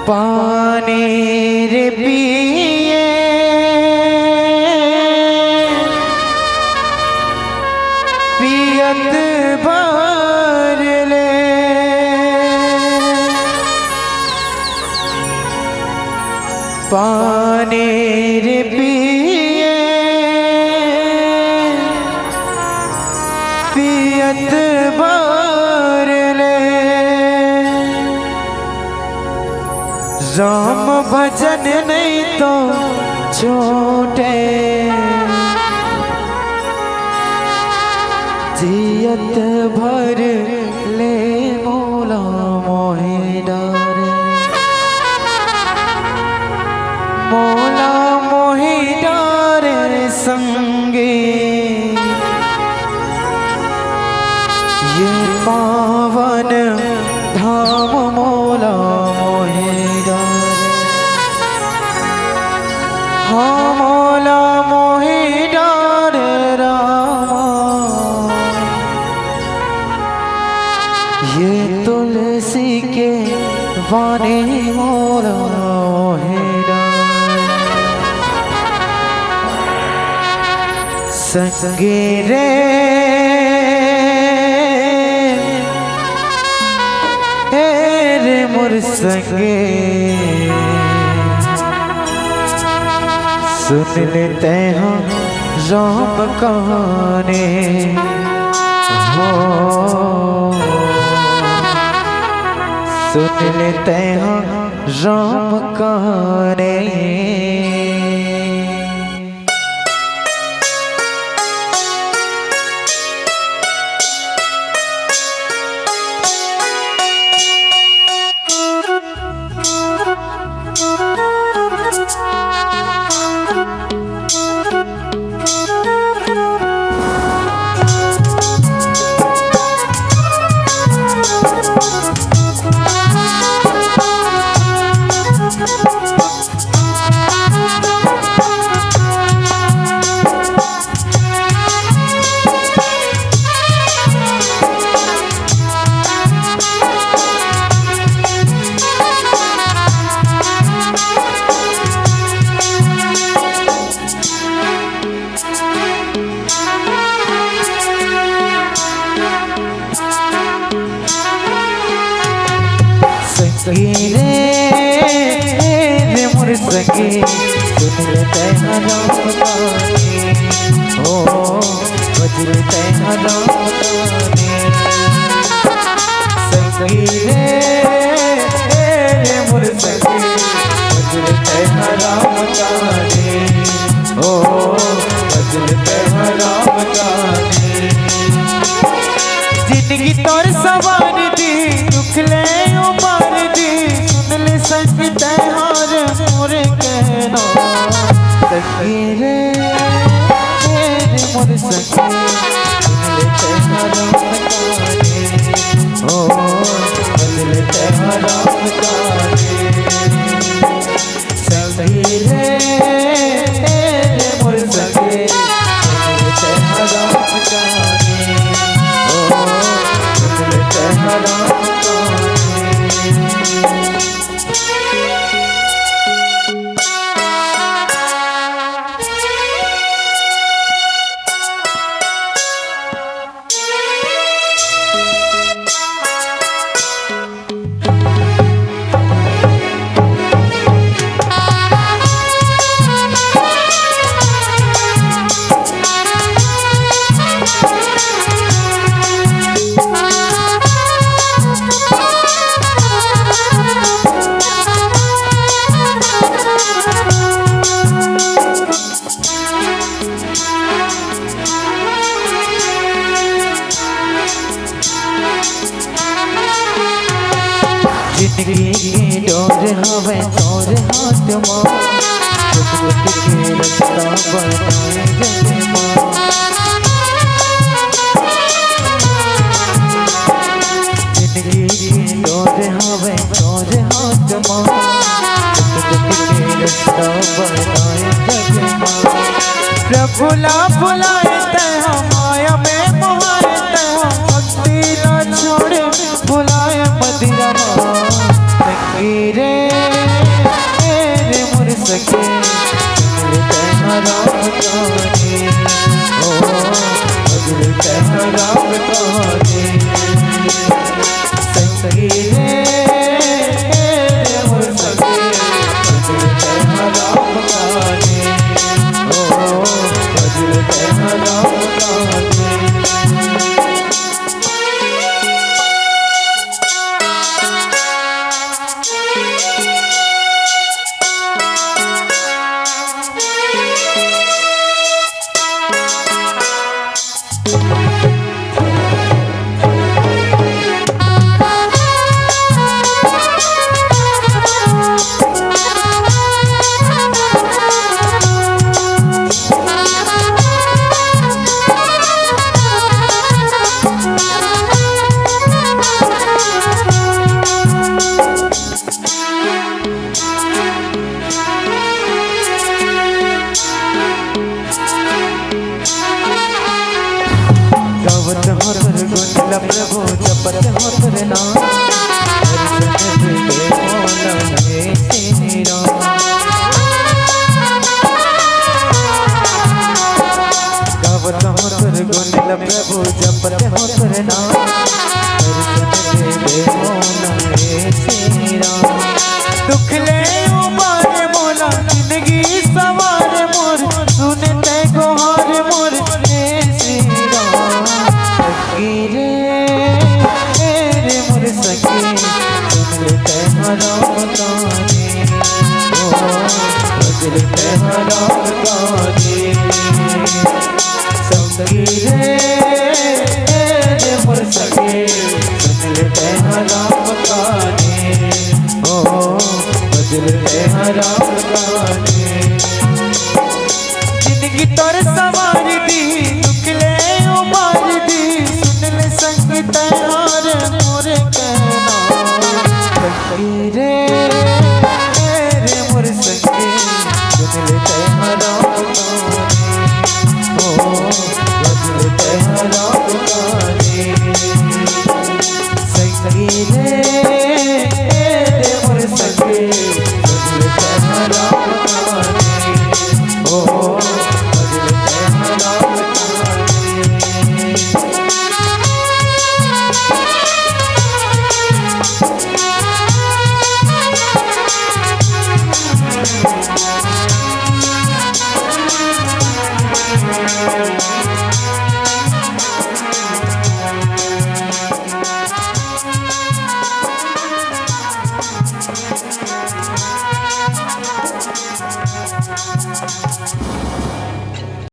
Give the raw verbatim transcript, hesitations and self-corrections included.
पानी रे पिए, पियत भर ले। पानी रे पिए, पियत भर ले। राम भजन नहीं तो छूटे, जियत भर ले मोला मोहि डारे, मोला मोहि डारे संगी। ये पावन धाम मोला मोहि डारे, हाँ मोला मोहि डारे रामा। ये तुलसी के वाणी मोला मोहि डारे। संगी रे, ए रे मोर संगी, सुन ले तैं हा राम कहानी हो, सुन ले तैं हा राम कहानी। संगी रे, रे मोर संगी, सुन ले तैं हा राम कहानी। ओ, भज ले तैं हा राम कहानी। संगी रे, रे मोर संगी, भज ले तैं हा राम कहानी। ओ, भज ले तैं हा राम कहानी। जिंदगी तोर सवार दी, दुख ले उबार दी, सुन ले संगी तैं हा रे मोर कहना। संगी रे, रे मोर संगी, सुन ले तैं हा राम कहानी। ओ, सुन ले तैं हा राम कहानी। संगी रे, रे मोर संगी, सुन ले तैं हा राम कहानी। ओ, सुन ले तैं हा राम कहानी। जिंदगी के डोर हवे तोर हाथ मा, रुक रुक के रास्ता बनाए जग मा। जिंदगी के डोर हवे तोर हाथ मा, रुक रुक के रास्ता बनाए जग मा। प्रभु ला बुलाए तैं हा, माया में मोहाए तैं हा, भक्ति ला छोड़े बुलाए मदिरा मा। संगी रे, जपत हो तोर नाम, दर्शन दे दे मोला हे श्री राम। गावत हो तोर गुण ल प्रभु, जपत हो तोर नाम, दर्शन दे दे मोला हे श्री राम। दुख ले उबार मोला, जिंदगी सवार मोर, सुन तैं गोहार मोर हे श्री राम। संगी रे, ए रे मोर संगी, सुन ले तैं राम कहानी। ओ, भज ले तैं राम कहानी। संगी रे, ए रे मोर संगी, सुन ले तैं राम कहानी। ओ, भज ले तैं राम कहानी। जिंदगी तोर सवार दी, दुख ले उबार दी, सुन ले संगी तैं हार मोर कहना। संगी रे, ए रे मोर संगी, सुन ले तैं राम कहानी। ओ, भज ले तैं राम कहानी। संगी रे, ए रे मोर संगी, भज ले तैं राम कहानी। ओ, भज ले तैं राम कहानी।